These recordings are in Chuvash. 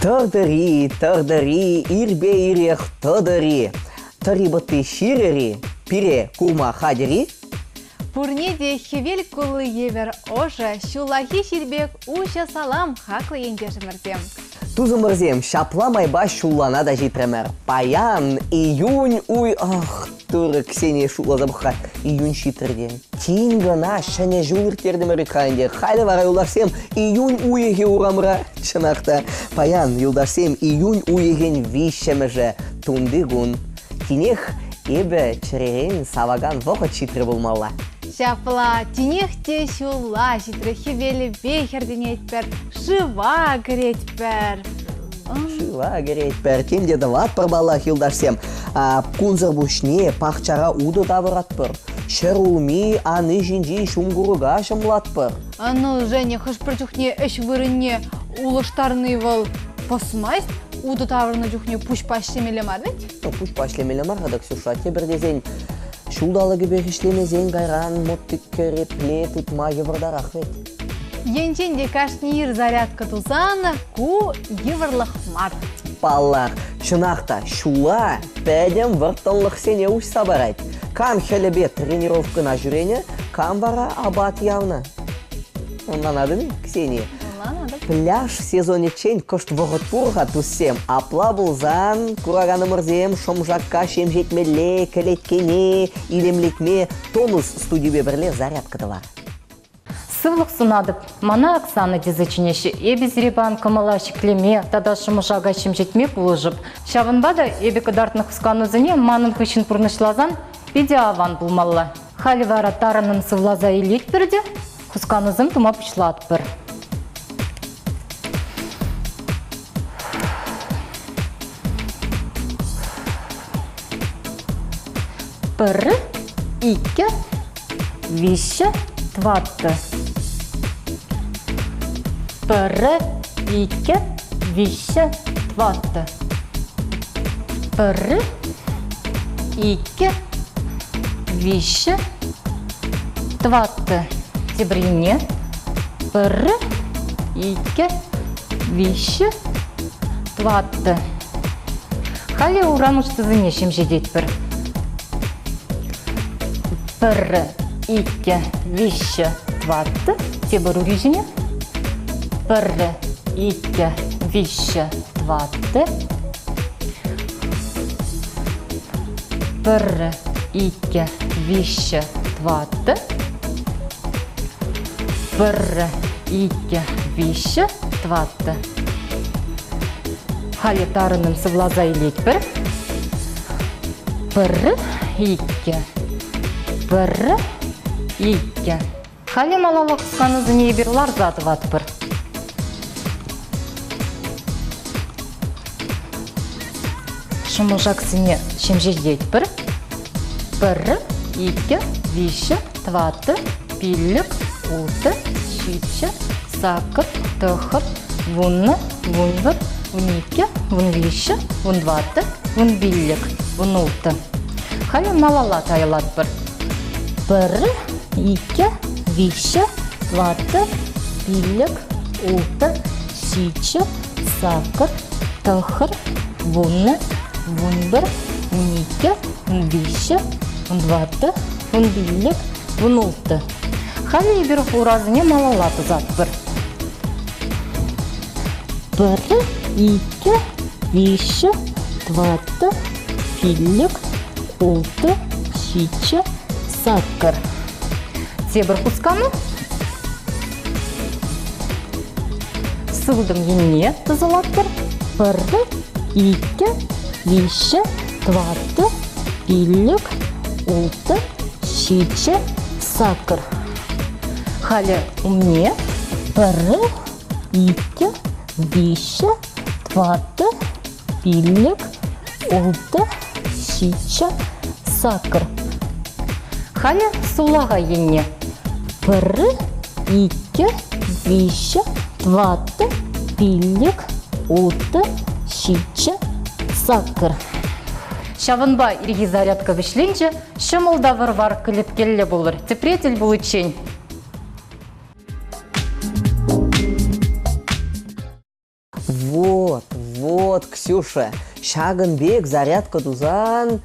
Тӑр-тӑри, тӑр-тӑри, ирпе ирех тӑтӑри. Тӑри пӑтти ҫирӗр-и, пире курма хатӗр-и? Пурне те хӗвел кулли евӗр ӑшӑ, ҫуллахи ҫил пек уҫӑ салам, хаклӑ ентешӗмӗрсем! Тусӑмӑрсем, ҫапла майпа ҫуллана та ҫитрӗмӗр. Паян июнь уй... Ах, Турӑ, Ксения шутласа пӑх-ха, июнь ҫитрӗ те. Тин кӑна Ҫӗнӗ ҫул ирттертӗмӗр вӗт-ха ӗнтӗ. Халӗ вара юлташсем июнь уйӑхӗ урамра. Чӑнах та, паян, юлташсем, июнь уйӑхӗн виҫҫӗмӗшӗ, тунти кун. Тинех эпӗ чӗререн савакан вӑхӑт ҫитрӗ пулмалла. Ҫапла, тинех те ҫулла ҫитрӗ, хӗвелӗпе хӗртӗнетпӗр, шыва кӗретпӗр. Шыва кӗретпӗр, тем те тӑватпӑр паллах, юлташсем. Кунсӑр пуҫне пахчара утӑ тавӑратпӑр. Ҫӗрулми ани ҫинчи ҫумкурӑка ҫӑмлатпӑр. Ну, Женя, хӑш-пӗр чухне ӗҫ вырӑнне улӑштарни вӑл пӑсмасть. Утӑ тавӑрнӑ чухне пуҫпа ӗҫлемелле мар вӗт? Ну, пуҫпа ӗҫлемелле мар-ха та, Ксюша. Тепӗр тесен, ҫулталӑкӗпех ӗҫлемесен кайран мотик-кӗрепле тытма йывӑртарах вӗт. Енчен те кашни ир зарядка тусан, ку йывӑрлӑх мар. Паллах, чӑнах та ҫула пӗтӗм вӑрттӑнлӑхсене уҫса парать. Кам хӗлӗпе тренировкӑна ҫӳренӗ, кам вара апат явнӑ. Ӑнланатӑн-и, Ксения? Ӑнланатӑп. Пляж сезонӗччен кӑшт вӑхӑт пур-ха, туссем. Апла пулсан кураканӑмӑрсем шӑмшакка ҫемҫетмелле, кӗлеткене илемлетме тонус студипе пӗрле зарядка тӑвар. Сывлӑх сунатӑп. Мана Оксана тесе чӗнеҫҫӗ. Эпӗ сире пан кӑмӑла ҫӗклеме тата шӑмӑшака ҫемҫетме пулӑшӑп. Ҫавӑнпа та эпӗ кӑтартнӑ хусканусене манӑн хыҫҫӑн пурнӑҫласан питӗ аван пулмалла. Халӗ вара тарӑннӑн сывласа илетпӗр те хусканусем тума пуҫлатпӑр. Пӗр, иккӗ, виҫҫӗ, тӑваттӑ. Пӗрре, иккӗ, виҫҫӗ, тӑваттӑ. Пӗрре, иккӗ, виҫҫӗ, тӑваттӑ. Тепӗр енне. Пӗрре, иккӗ, виҫҫӗ, тӑваттӑ. Халӗ урам уҫсисене ҫемҫететпӗр. Пӗрре, иккӗ, виҫҫӗ, тӑваттӑ. Тепӗр ури ҫине. Пӗрре, иккӗ, виҫҫӗ, тӑваттӑ. Пӗрре, иккӗ, виҫҫӗ, тӑваттӑ. Пӗрре, иккӗ, виҫҫӗ, тӑваттӑ. Халӗ тарӑннӑн сывласа илетпӗр. Пӗр, иккӗ. Пӗр, иккӗ. Халӗ малалла хусканусене эпир ларса тӑватпӑр. Шӑмӑшаксене ҫемҫететпӗр. Пӗр, иккӗ, виҫҫӗ, тӑваттӑ, пиллӗк, улттӑ, ҫиччӗ, саккӑр, тӑххӑр, вуннӑ, вунпӗр, вуниккӗ, вунвиҫҫӗ, вунтӑваттӑ, вунпиллӗк, вунулттӑ. Халӗ малалла тайӑлатпӑр. Пӗр, иккӗ, виҫҫӗ, тӑваттӑ, пиллӗк, улттӑ, ҫиччӗ, саккӑр, тӑххӑр, вуннӑ, вунпӗр, вуниккӗ, вунвиҫҫӗ, вунтӑваттӑ, вунпиллӗк, вунулттӑ. Халӗ эпир урасене малалла тӑсатпӑр. Пӗр, иккӗ, виҫҫӗ, тӑваттӑ, пиллӗк, улттӑ, ҫиччӗ, саккӑр. Тепӗр хускану. Сылтӑм енне тӑсӑлатпӑр. Пӗр, иккӗ, виҫҫӗ, тӑваттӑ, пиллӗк, улттӑ, ҫиччӗ, саккӑр. Халӗ умне пӗр, иккӗ, виҫҫӗ, тӑваттӑ, пиллӗк, улттӑ, ҫиччӗ, саккӑр. Халӗ сулахай енне. Пӗр, иккӗ, виҫҫӗ, тӑваттӑ, пиллӗк, улттӑ, ҫиччӗ, саккӑр. Ҫавӑнпа ирхи зарядка вӗҫленчӗ, ҫӑмӑл та вӑр-вар кӗлеткеллӗ пулӑр. Тепре тӗл пуличчен. Вот. Вӑт, Ксюша, ҫакӑн пек зарядка тусан,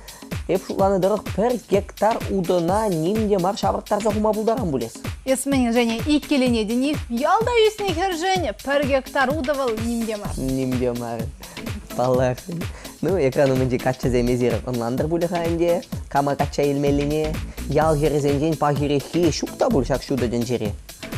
эп шутланӑ тӑрӑх пӗр гектар утӑна ним те мар ҫавӑрттарса хума пултарам пулес. Эс мӗн, Женя, иккӗленетӗн-и? Ялта ӳснӗ хӗршӗн пӗр гектар утӑ вӑл ним те мар. Ним те мар. Паллах. Ну, экран умӗнчи каччӑсем эсир ӑнлантӑр пулӗ-ха ӗнтӗ, кама качча илмеллине. Ял хӗрӗсенчен пахиреххи ҫук та пуль ҫак ҫутӑ тӗнчере.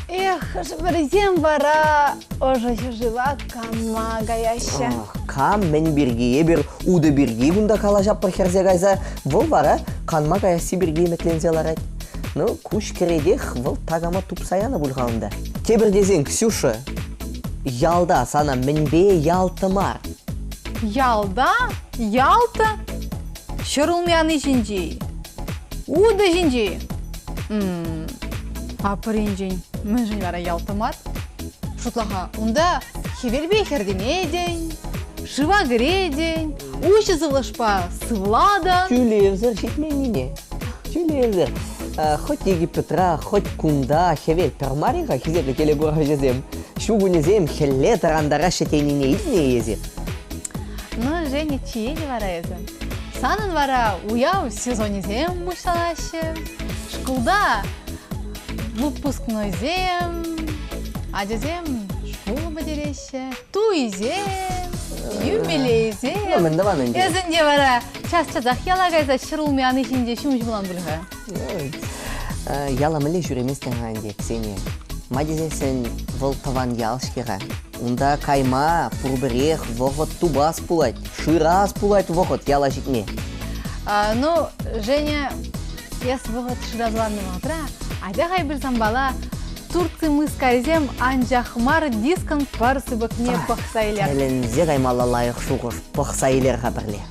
Эх, хӑш-пӗрисем вара ӑшӑ ҫӗршыва канма каяҫҫӗ. Ах, кам мӗн пирки, эпир утӑ пирки кунта калаҫатпӑр хӗрсе кайса, вӑл вара канма каясси пирки ӗмӗтленсе ларать. Ну, куҫ кӗретех вӑл такама тупса янӑ пуль-ха унта. Тепӗр тесен, Ксюша, ялта сана мӗнпе ялта мар? Ялта? Ялта? Ҫӗрулми ани ҫинче-и? Утӑ ҫинче-и? А пӗринчен мӗншӗн вара ялта мар? Шутла-ха, унта хӗвелпе хӗртӗнетӗн, шыва кӗретӗн, уҫӑ сывлӑшпа сывлатӑн. Тӳлевсӗр ҫитменнине. Тӳлевсӗр. Хоть Египетра, хоть кунта хӗвел пӗр мар-и-ха хисеплӗ телекуравҫӑсем? Ҫу кунӗсем хӗлле тӑрантараҫҫӗ тенине илтнӗ-и эсир? Ну, Женя, чиен вара эсӗ. Санӑн вара уяв сезонӗсем пуҫланаҫҫӗ. Шкулта выпускнойсем, ачасем шкул пӗтереҫҫӗ, туйсем, юбилейсем. Ну, мӗн тӑван ӗнтӗ? Эсӗ ӗнтӗ вара час-часах яла кайса ҫӗрулми ани ҫинче ҫум ҫумлан пуль-ха. Яла мӗнле ҫӳреместӗн-ха ӗнтӗ, Ксения? Ма тесессӗн вӑл тӑван ял-ҫке-ха. Унта кайма пурпӗрех вӑхӑт тупас пулать, шырас пулать вӑхӑт яла ҫитме. Ну, Женя, эс вӑхӑт шыразланнӑ вӑхӑтра атя-ха эпир санпала Турци мыскарисем анчах мар дискӑн пӗр сыпӑкне пӑхса илер. Тӗлӗнсе каймалла лайӑх шухӑш пӑхса илер-ха пӗрле.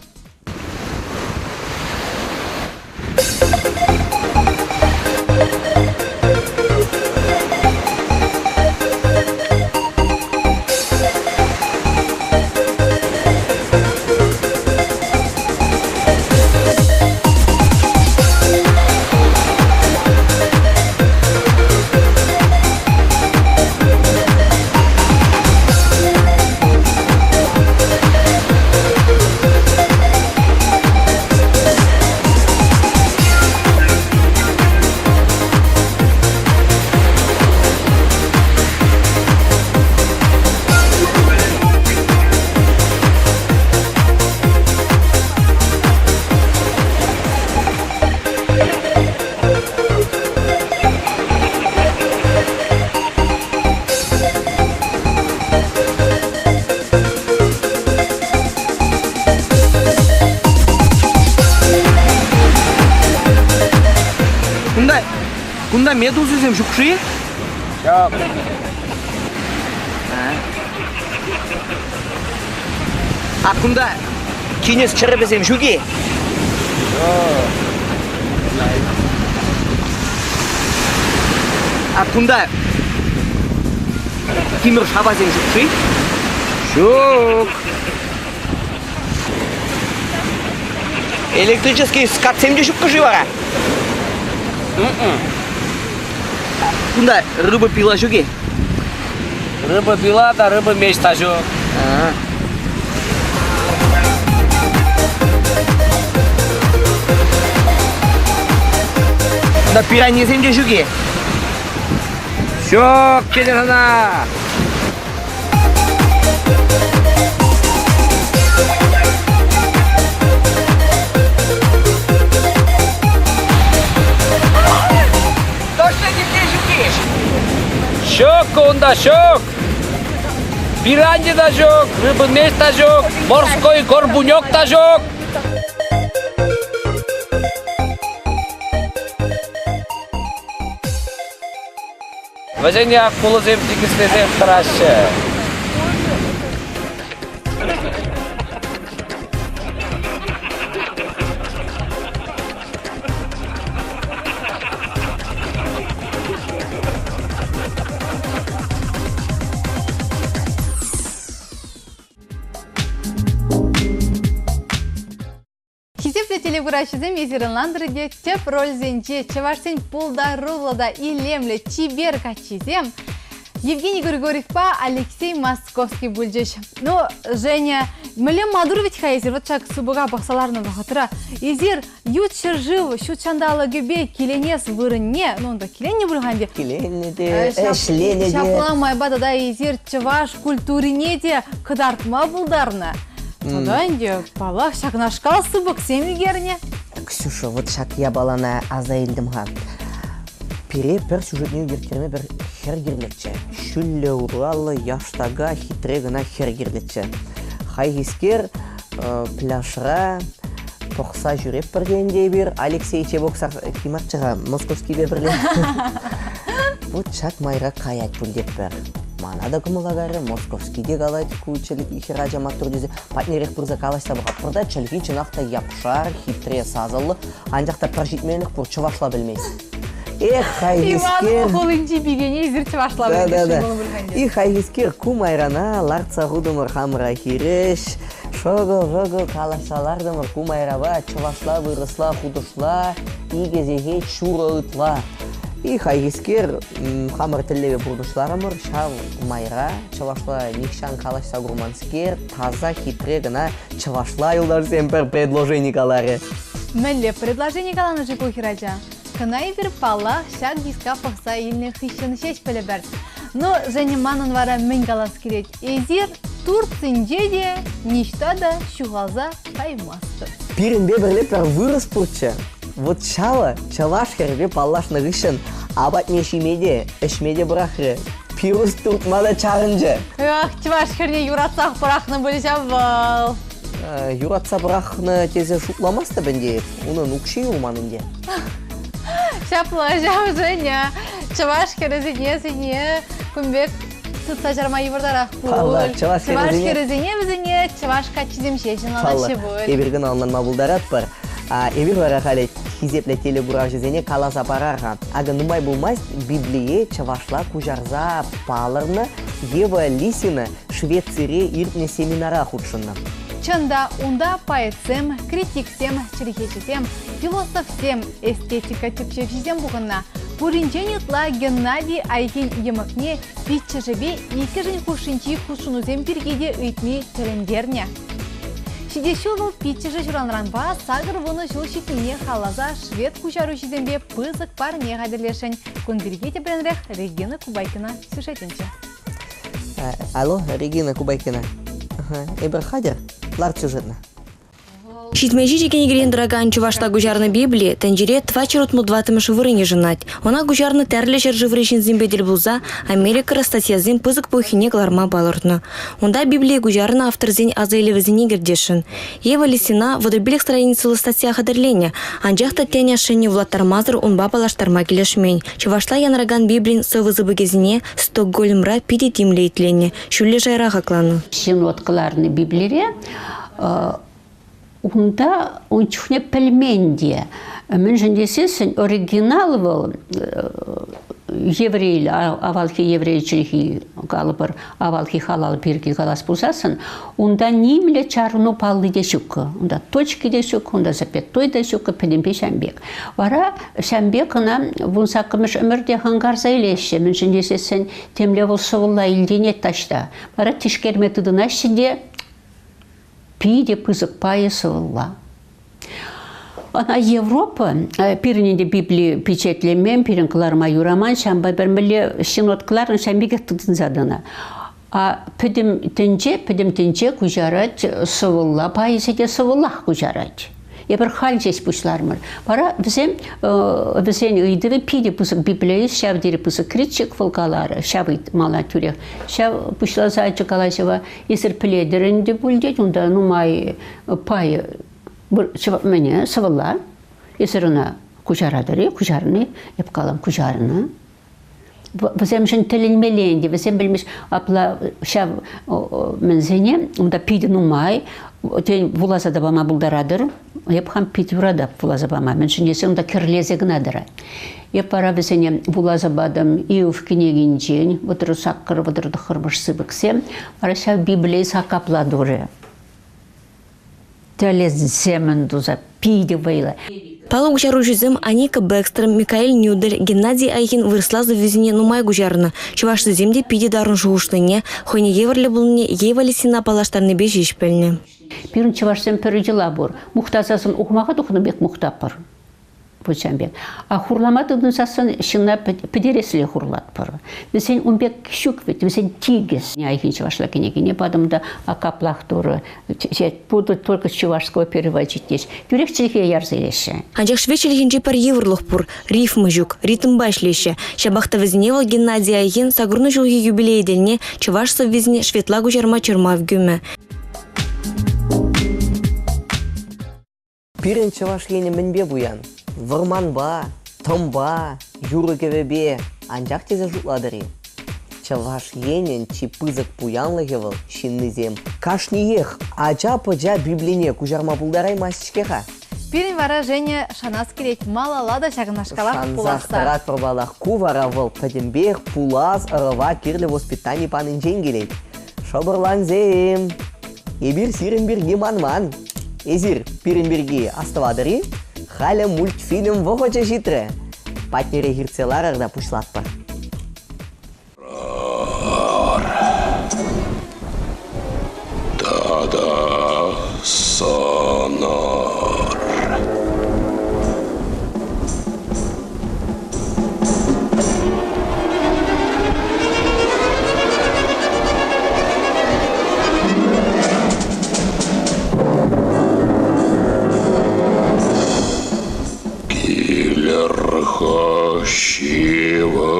Кунта, кунта медузӑсем ҫук-ши? Ҫук. А кунта тинӗс чӗрӗпӗсем ҫук-и? А кунта тимӗр шапасем ҫук-ши? Ҫук. Электрический скатсем те ҫук-ши вара? Кунта рыба пила ҫук-и? Рыба пила та рыба меч та ҫук. Кунта пираньесем те ҫук-и? Ҫук, тетӗр ӑна. Точно нигде ҫук-и? Ҫук кунта, ҫук. Пиранья та ҫук, рыбы та ҫук, морской горбунек та ҫук. Вӗсене акулӑсем тикӗслесех тӑраҫҫӗ. Хисеплӗ телекураҫӑсем эсир ӑнлантӑр те тӗп рольсенче чӑвашсен пултаруллӑ та илемлӗ чипер каччисем. Евгений Григорьевпа Алексей Московский пулчӗҫ. Ну, Женя, мӗнле маттур вӗт-ха эсир вот ҫак сыпӑка пӑхса ларнӑ вӑхӑтра. Эсир ют ҫӗршыв ҫут ҫанталӑкӗпе киленес вырӑнне, ну, унта киленнӗ пуль-ха ӗнтӗ. Киленнӗ те, ӗҫленӗ те. Ҫапла майпа тата эсир чӑваш культурине те кӑтартма пултарнӑ. Тата ӗнтӗ, паллах, ҫакнашкал сыпӑксем ӳкернӗ. Ксюша, вот ҫак япалана аса илтӗм-ха. Пире пӗр сюжетне ӳкерттерме пӗр хӗр кирлӗччӗ. Ҫӳллӗ ураллӑ, яштака, хитре кӑна хӗр кирлӗччӗ. Хайхискер пляжра пӑхса ҫӳретпӗр те ӗнтӗ эпир. Алексей Чебоксар кимарччӗ-ха Московскипе пӗрле. Вот ҫак майра каять пуль тетпӗр. Мана та кӑмӑла кайрӗ, Московский те калать ку хӗр ача маттур тесе. Патнерех пырса калаҫса пӑхатпӑр та чӗлхи чӑнах та япшар, хитре сасӑллӑ, анчах та пӗр ҫитменлӗх пур, чӑвашла пӗлмест. Эх, хайхискер. Иваново хулинчи пикене эсир чӑвашла да, да, да. И хайхискер ку майрана лартса хутӑмӑр хамӑра хирӗҫ. Шӑкӑл-шӑкӑл калаҫса лартӑмӑр ку майрапа чӑвашла, вырӑсла, хутӑшла икӗ сехет ҫурӑ ытла. И хайхискер хамӑр тӗллеве пурнӑҫларӑмӑр, ҫав майра чӑвашла нихҫан калаҫса курманскер, таса хитре кӑна чӑвашла юлташсем пӗр предложени каларӗ. Мӗнле предложени каланӑ-ши ку хӗрача? Кӑна эпир, паллах, ҫак диска пӑхса илнӗ хыҫҫӑн ҫеҫ пӗлӗпӗр. Ну, Женя, манӑн вара мӗн калас килет? Эсир Турцинче те ниҫта та ҫухалса каймастӑр. Пирӗнпе пӗрле пӗр вырӑс пурччӗ. Вот ҫавӑ чӑваш хӗрӗпе паллашнӑ хыҫҫӑн апатне ҫиме те, ӗҫме те пӑрахрӗ. Пирус туртма та чарӑнчӗ. Ах, чӑваш хӗрне юратсах пӑрахнӑ пуль ҫав вӑл. Юратса пӑрахнӑ тесе шутламастӑп ӗнтӗ эп. Унӑн укҫи юлман ӗнтӗ. Ҫапла ҫав, Женя. Чӑваш хӗрӗсене сене кун пек тытса чарма йывӑртарах пуль. Паллах, чӑваш хӗрӗсене... хӗрӗсене вӗсене чӑваш каччисем ҫеҫ ӑнланаҫҫӗ пуль. Эпир кӑна ӑнланма пултаратпӑр. Эпир вара халӗ хисеплӗ телекуравҫӑсене каласа парар-ха. Акӑ нумай пулмасть Библие чӑвашла куҫарса палӑрнӑ Ева Лисина Швецире иртнӗ семинара хутшӑннӑ. Чӑн та, унта поэтсем, критиксем, чӗлхеҫӗсем, философсем, эстетика тӗпчевҫисем пухӑннӑ. Пуринчен ытла Геннадий Айхин йӑмӑкне пиччӗшӗпе иккӗшӗн хушшинчи хутшӑнусем пирки те ыйтни тӗлӗнтернӗ. Ҫитес ҫул вӑл пиччӗшӗ ҫуралнӑранпа 80 ҫул ҫитнине халалласа швед куҫаруҫисемпе пысӑк парне хатӗрлесшӗн. Кун пирки тӗплӗнрех Регина Кубайкина сюжетӗнче. Алло, Регина Кубайкина. Эпир хатӗр. Ларт сюжетна. Ҫитмен кӗнекерен тӑракан чӑвашла куҫарнӑ Библи тӗнчере 464-мӗш вырӑн йышӑнать. Ӑна куҫарнӑ тӗрлӗ ҫӗршыври ҫынсемпе тӗл пулса Америкӑра статьясен пысӑк пуххине кӑларма палӑртнӑ. Унта Библие куҫарнӑ авторсен асаилӗвӗсене кӗртесшӗн. Ева Лисина 35 страницӑллӑ статья хатӗрленӗ, анчах та тен ашшӗне вулаттармасӑр унпа паллаштарма килӗшмен. Чӑвашла янракан Библин сӑвӑ сыпӑкӗсене Стокгольмра питӗ тимлӗ итленӗ, ҫӳллӗ шайра хакланӑ. Синод кӑларнӑ Библире унта ун чухне пӗлмен те. Мӗншӗн тесессӗн оригинал вӑл еврей, авалхи еврей чӗлхи, калӑпӑр, авалхи халал пирки калас пулсассӑн, унта нимле чарӑну палли те ҫуккӑ. Унта точки те ҫук, унта запятой та ҫуккӑ, пӗтӗмпе ҫам пек. Вара ҫам пек ӑна вунсаккӑмӗш ӗмӗрте хӑнкарса илеҫҫӗ. Мӗншӗн тесессӗн темле вӑл сӑвӑлла илтӗнет таҫта. Вара тишкерме тытӑнаҫҫӗ те питӗ пысӑк пайӗ сӑвӑлла. Ӑна Европа, пирӗн ӗнтӗ Библи пичетлемен, пирӗн кӑларма юраман, ҫавӑнпа пӗр мӗнле синод кӑларнӑ, ҫавӑн пекех тытӑнса тӑнӑ. А пӗтӗм тӗнче, пӗтӗм тӗнче куҫарать сӑвӑлла, пайӗсӗ те сӑвӑллах куҫарать. Эпир халь ҫеҫ пуҫларӑмӑр. Вара вӗсем, вӗсен ыйтӑвӗ питӗ пысӑк библиист, ҫав тери пысӑк критик вӑл каларӗ, ҫав ыйтмалла тӳрех. Ҫав пуҫласа ача калаҫӑва эсир пӗлетӗр ӗнтӗ пуль тет, унта нумай пай мӗне сӑвӑлла. Эсир ӑна куҫаратӑр-и, куҫарнӑ-и? Эп калам, куҫарнӑ. Вӗсемшӗн тӗлӗнмелле ӗнтӗ. Вӗсем пӗлмӗҫ, апла ҫав мӗнсене унта питӗ нумай, тен, вуласа та пама пултаратӑр. Эп хам пит юратап вуласа пама, мӗншӗн тесен унта кӗрлесе кӑна тӑрать. Эп вара вӗсене вуласа патӑм Иов кӗнекинчен, 38 39-мӗш сыпӑксем, вара ҫав Библие сакапла турӗ. Тӗлӗнсе мӗн туса питӗ вӑйлӑ. Паллӑ куҫаруҫӑсем Аника Бэкстром, Микаэль Нюдель, Геннадий Айхин вырӑсла сӑввисене нумай куҫарнӑ. Чӑвашлисем те питӗ тарӑн шухӑшлине, хӑйне евӗрлӗ пулнине Ева Лисина паллаштарнипе ҫеҫ пӗлнӗ. Пирӗн чӑвашсен пӗр йӑла пур. Мухтасассӑн ухмаха тухнӑ пек мухтатпӑр. Пулсан пек. А хурлама тытӑнсассӑн ҫынна пӗтересле хурлатпӑр. Вӗсен ун пек ҫук вӗт, вӗсен тикӗс. Айхи чӑвашла кӗнекене патӑм та, а каплах турӑ, будут только чувашского переводить теҫ. Тӳрех чӗлхе ярса илеҫҫӗ. Анчах швед чӗлхинче пӗр йывӑрлӑх пур – рифма ҫук, ритмпа ӗҫлеҫҫӗ. Ҫапах та вӗсене вӑл Геннадий Айхин сакӑрнӑ ҫулхи юбилейӗ тӗлне чӑваш сӑввисене шведла куҫарма чӑрмав кӳмӗ. Пирӗн Чӑваш Енӗ мӗнпе пуян? Вӑрманпа, тӑмпа, юрӑ-кӗвӗпе анчах тесе шутлатӑр-и? Чӑваш Енӗн чи пысӑк пуянлӑхӗ вӑл ҫыннисем. Кашниех ача-пӑча Библине куҫарма пултараймасть-ҫке-ха. Пирӗн вара, Женя, шанас килет, малалла та ҫакнашкалах Шансах пуласса. тӑратпӑр паллах. Ку вара вӑл пӗтӗмпех пулас ӑрӑва кирлӗ воспитани панинчен килет. Шӑпӑрлансем! Эпир сирӗн пирки манман. Эсир пирӗн пирки астӑватӑр-и? Халӗ мультфильм вӑхӑчӗ ҫитрӗ. Патнерех иртсе ларӑр та пуҫлатпӑр. Тата сӑнӑр. Килӗр-ха ҫывӑхарах.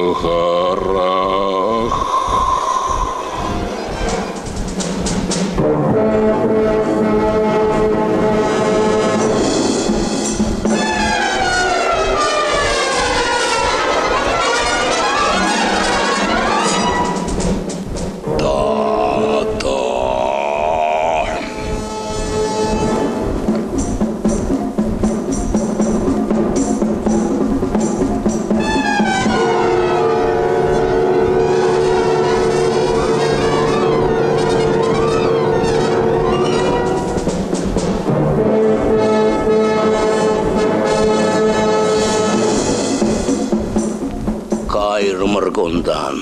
Та-та. Кайрӑмӑр кунтан.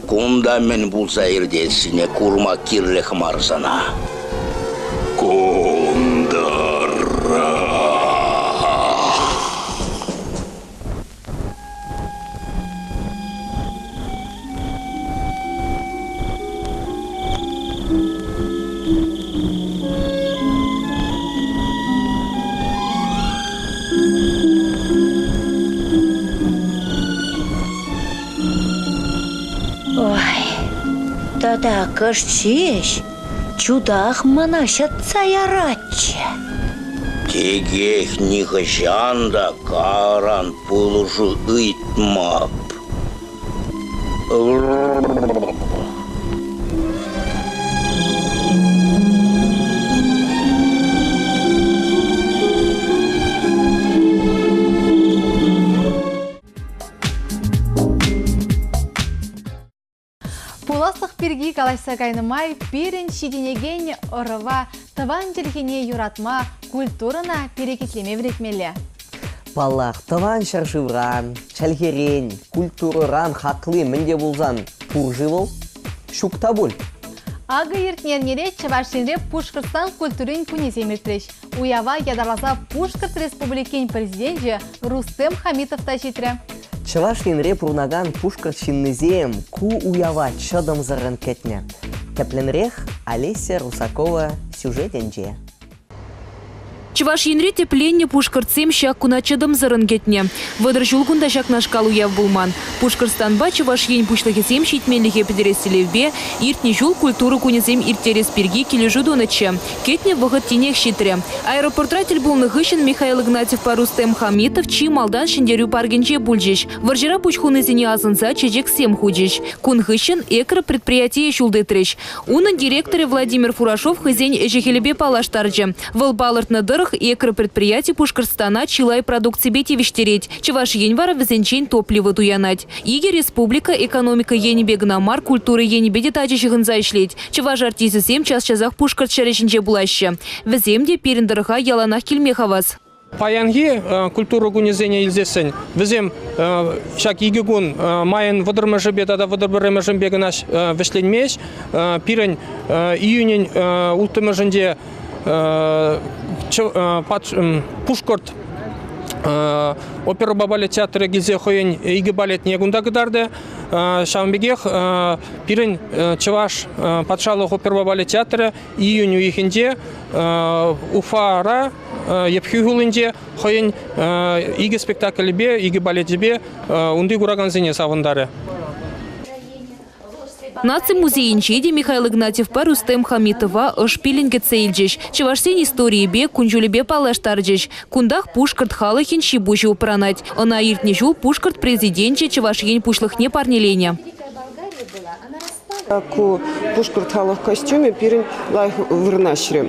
Кунта мӗн пулса иртессине курма кирлех мар сана. Кунтарах. Ой, тата кӑшт ҫеҫ чутах мана ҫӑтса яратчӗ. Текех нихӑҫан та каран пулӑшу ыйтмап. Пуласлӑх пирки калаҫса кайнӑ май пирӗн ҫитӗнекен ӑрӑва тӑван чӗлхене юратма, культурӑна перекетлеме вӗрентмелле. Паллах, тӑван ҫӗршывран, чӗлхерен, культурӑран хакли мӗн те пулсан пур-ши вӑл? Ҫук та пуль. Акӑ иртнӗ эрнере Чӑваш Енре Пушкӑртстан культурин кунӗсем иртрӗҫ. Уява ятарласа Пушкӑрт Республикин Президенчӗ Рустем Хамитов та ҫитрӗ. Чӑваш Енре пурӑнакан пушкӑрт ҫыннисем ку уява чӑтӑмсӑррӑн кӗтнӗ. Тӗплӗнрех Олеся Русакова сюжетӗнче. Чӑваш Енре тӗпленнӗ пушкӑртсем ҫак куна чӑтӑмсӑррӑн кӗтнӗ. 30 ҫул кунта ҫакнашкал уяв пулман. Пушкӑртстанпа Чӑваш Ен пуҫлӑхӗсем ҫитменлӗхе пӗтерес тӗллевпе иртнӗ ҫул культура кунӗсем ирттерес пирки килӗшӳ тунӑччӗ. Кӗтнӗ вӑхӑт тинех ҫитрӗ. Аэропортра тӗл пулнӑ хыҫҫӑн Михаил Игнатьевпа Рустем Хамитов чи малтан Ҫӗнтерӳ паркӗнче пулчӗҫ. Вӑрҫӑра пуҫ хунисене асӑнса чечексем хучӗҫ. Кун хыҫҫӑн Экра предприятие ҫул тытрӗҫ. Унӑн директорӗ Владимир Фурашов хӑйсен ӗҫӗ-хӗлӗпе паллаштарчӗ. Вӑл палӑртнӑ тӑрӑх, Экра предприяти Пушкӑртстана чылай продукципе тивӗҫтерет. Чӑваш Ен вара вӗсенчен топливо туянать. Икӗ республика экономика енӗпе кӑна мар, культура енӗпе те тачӑ ҫыхӑнса ӗҫлет. Чӑваш артисчӗсем час-часах Пушкӑрт ҫӗрӗ ҫинче пулаҫҫӗ. Вӗсем те пирӗн тӑрӑха яланах килме хавас. Паянхи культура кунӗсене илсессӗн вӗсем ҫак икӗ кун майӑн 30-мӗшӗпе тата 31-мӗшӗпе кӑна вӗҫленмест. Пирӗн июнӗн 6-мӗшӗнче Пушкӑрт оперӑпа балет театрӗ килсе хӑйӗн икӗ балетне кунта кӑтартӗ. Ҫавӑн пекех пирӗн Чӑваш патшалӑх оперӑпа балет театрӗ июнь уйӑхӗнче Уфара Епхӳ хулинче хӑйӗн икӗ спектаклӗпе, икӗ балечӗпе унти куракансене савӑнтарӗ. Наци музейӗнче те Михаил Игнатьевпа Рустем Хамитова ӑш пилӗн кӗтсе илчӗҫ. Чӑвашсен историйӗпе, кун-ҫулӗпе паллаштарчӗҫ. Кунтах пушкӑрт халӑхӗн ҫи-пуҫӗ упранать. Ӑна иртнӗ ҫул Пушкӑрт Президенчӗ Чӑваш Ен Пуҫлӑхне парнеленӗ. Ку пушкӑрт халӑх костюмӗ пирӗн лайӑх вырнаҫрӗ.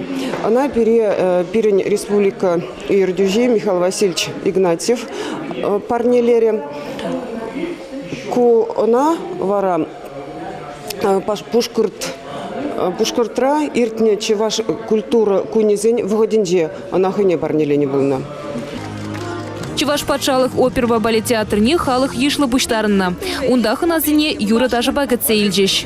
Ӑна пире пирӗн республика ертӳҫи Михаил Васильевич Игнатьев парнелерӗ. Ку ӑна вара Пушкӑрт Пушкӑртра иртнӗ чӑваш культура кунӗсен вӑхӑтӗнче ӑна хӑйне парнеленӗ пулнӑ. Чӑваш патшалӑх оперӑпа балет театрне халӑх йышлӑ пуҫтарӑннӑ. Унта хӑнасене юрӑ-ташӑпа кӗтсе илчӗҫ.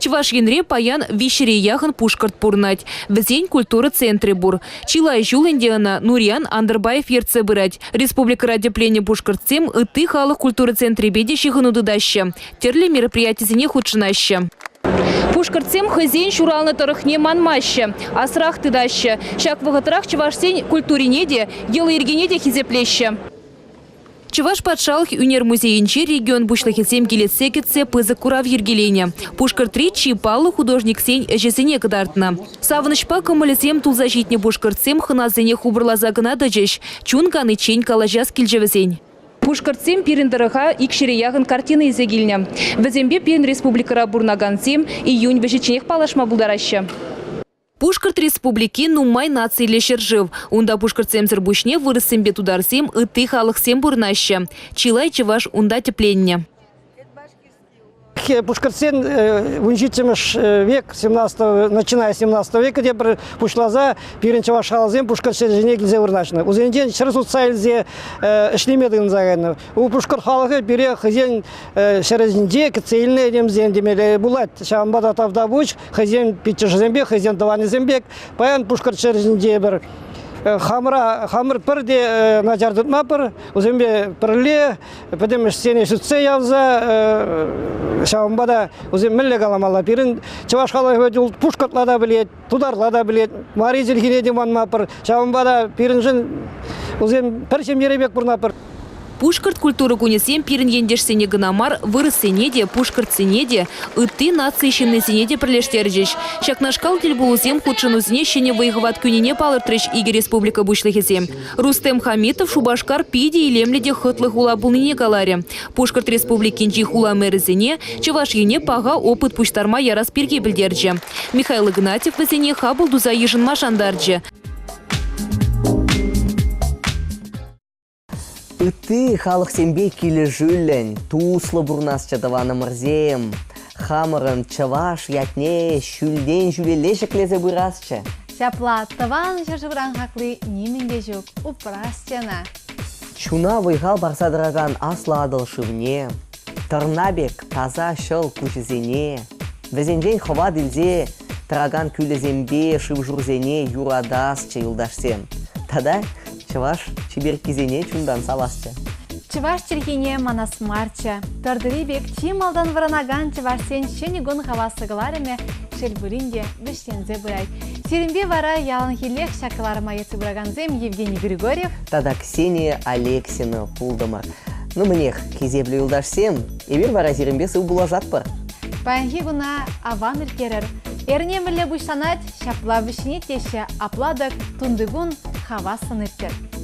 Чӑваш Енре паян виҫҫӗре яхӑн пушкӑрт пурӑнать. Вӗсен культура центрӗ пур. Чылай ҫул ӗнтӗ ӑна Нурьян Андырбаев ертсе пырать. Республикӑра тӗпленнӗ пушкӑртсем ытти халӑх культура центрӗпе те ҫыхӑну тытаҫҫӗ, тӗрлӗ мероприятисене хутшӑнаҫҫӗ. Пушкӑртсем хӑйсен ҫуралнӑ тӑрӑхне манмаҫҫӗ, асрах тытаҫҫӗ. Ҫак вӑхӑтрах чӑвашсен культурине те, йӑли-йӗркине те хисеплеҫҫӗ. Чӑваш патшалӑх ӳнер музейӗнче регион пуҫлӑхӗсем килессе кӗтсе пысӑк курав йӗркеленӗ. Пушкӑртри чи паллӑ художниксен ӗҫӗсене кӑтартнӑ. Савӑнӑҫпа кӑмӑлӗсем тулса ҫитнӗ пушкӑртсем хӑнасене хупӑрласа кӑна тӑчӗҫ. Чун каниччен калаҫас килчӗ вӗсен. Пушкӑртсем пирӗн тӑрӑха икҫӗре яхӑн картина илсе килнӗ. Вӗсемпе пирӗн республикӑра пурӑнакансем июнь вӗҫӗчченех паллашма пултараҫҫӗ. Пушкӑрт Республики нумай нациллӗ ҫӗршыв. Унта пушкӑртсемсӗр пуҫне вырӑссемпе тутарсем, ытти халӑхсем пурӑнаҫҫӗ. Чылай чӑваш унта тӗпленнӗ. Пушкӑртсен 17-мӗш век, 17, начиная с 17 века тепӗр пуҫласа пирӗн чӑваш халӑхсем пушкӑрт ҫӗрӗ ҫине килсе вырнаҫнӑ. Вӗсенчен ҫӗр сутса илсе ӗҫлеме тытӑнса кайнӑ. У пушкӑрт халӑхӗ пире хӑйсен ҫӗрӗсенче кӗтсе илнӗ этемсем темелле пулать. Ҫавӑнпа та тавтапуҫ хӑйсен пиччӗшӗсемпе, хӑйсен тӑванӗсем пек. Паян пушкӑрт ҫӗрӗ ҫинче пӗр хамӑра хамӑр пӗр те начар тытмапӑр. Вӗсемпе пӗрле пӗтӗм ӗҫсене сӳтсе явса ҫавӑнпа та вӗсем мӗнле каламалла пирӗн чӑваш халӑхӗ вӗт пушкӑртла та пӗлет, тутарла та пӗлет, мари чӗлхине те манмапӑр. Ҫавӑнпа та пирӗншӗн вӗсем пӗр ҫемьере пек пурӑнатпӑр. Пушкӑрт культура кунӗсем пирӗн ентешсене кӑна мар, вырӑссене те, пушкӑртсене те, ытти наци ҫыннисене те пӗрлештерчӗҫ. Ҫакнашкал тӗлпулусем хутшӑнусене ҫӗнӗ вӑй-хӑват кӳнине палӑртрӗҫ икӗ республика пуҫлӑхӗсем. Рустем Хамитов Шупашкар питӗ илемлӗ те хӑтлӑ хула пулнине каларӗ. Пушкӑрт Республикинчи хула мэрӗсене Чӑваш Ене паха опыт пуҫтарма ярас пирки пӗлтерчӗ. Михаил Игнатьев вӗсене хапӑл туса йышӑнма шантарчӗ. Ытти халӑхсемпе килӗшӳллӗн туслӑ пурӑнасчӗ тӑванӑмӑрсем. Хамӑрӑн чӑваш ятне ҫӳлтен ҫӳлелле ҫӗклесе пырасчӗ. Ҫапла тӑван ҫӗршывран хакли нимӗн те ҫук, упрасчӗ ӑна. Чуна вӑй-хал парса тӑракан Аслӑ Атӑл шывне, тӑрна пек таса ҫӑл куҫӗсене, вӗсенчен хӑват илсе тӑракан кӳлӗсемпе шыв-шурсене юратасчӗ юлташсем. Тата чӑваш чиперккисене чунтан савасчӗ. Чӑваш чӗлхине манас марччӗ. Тӑртӑри пек чи малтан вӑранакан чӑвашсен ҫӗнӗ кун хаваслӑ кӑларӑмӗ, шел пулин те, вӗҫленсе пырать. Сирӗнпе вара яланхиллех ҫак кӑларӑма ертсе пыракансем Евгений Григорьев тата Ксения Алексина пултӑмӑр. Ну мӗнех, хисеплӗ юлташсем, эпир вара сирӗнпе сыв пулашатпӑр. Паянхи куна аван ирттерӗр. Эрне мӗнле пуҫланать, ҫапла вӗҫленет теҫҫӗ. Апла-тӑк тунтикун хавассӑн ирттӗр.